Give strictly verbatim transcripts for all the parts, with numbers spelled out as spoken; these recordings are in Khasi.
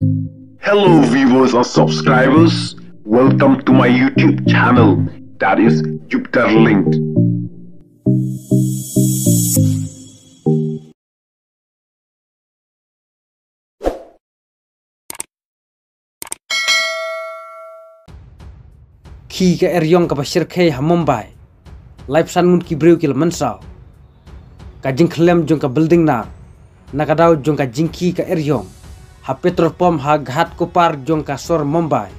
Hello viewers and subscribers, welcome to my YouTube channel, that is Jupiter Linked. Khie ka eriong kaba shyrkhei ha Mumbai. Laiphew san ngut ki briew ki la mynsaw. Ka jingkhyllem jong ka building nar na ka daw jong ka jingkhie ka eriong ha petrol pump ha Ghatkopar jong ka sor Mumbai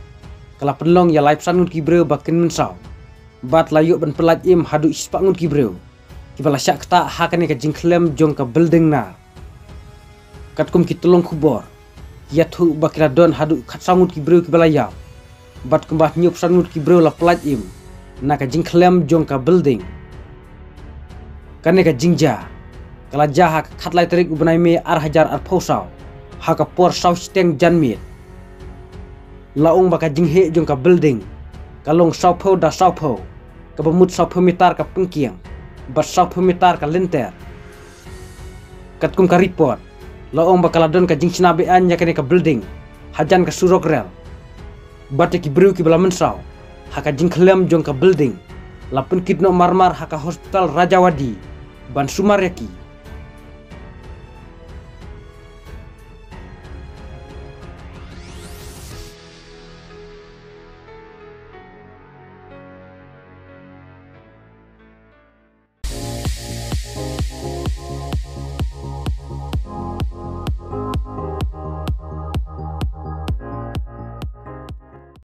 ka la pynlong ïa laiphew san ngut ki briew ba kin mynsaw. Bad la ïoh ban pyllait im haduh shispah ngut ki briew kiba la shah ktah ha kane ka jingkhyllem jong ka building nar. Katkum ki tyllong khubor, ïathuh ba ki la don haduh khatsaw ngut ki briew kiba la ïap. Bad kumba hynñiewphew san ngut ki briew la pyllait im na ka jingkhyllem jong ka building. Kane ka jingjia ka la jia ha ka khatlai tarik u bnai May ar hajar arphew saw, ha ka por saw shiteng janmiet. La ong ba ka jingheh jong ka building ka long sawphew da sawphew, kaba mut sawphew mitar ka pynkieng bad sawphew mitar ka lynter. Katkum ka report, la ong ba ka la don ka jingshna be-aiñ ïa kane ka building hajan ka surok rel. Bad ïa ki briew kiba la mynsaw ha ka jingkhyllem jong ka building la pynkit noh marmar ha ka hospital Rajawati ban sumar ïa ki.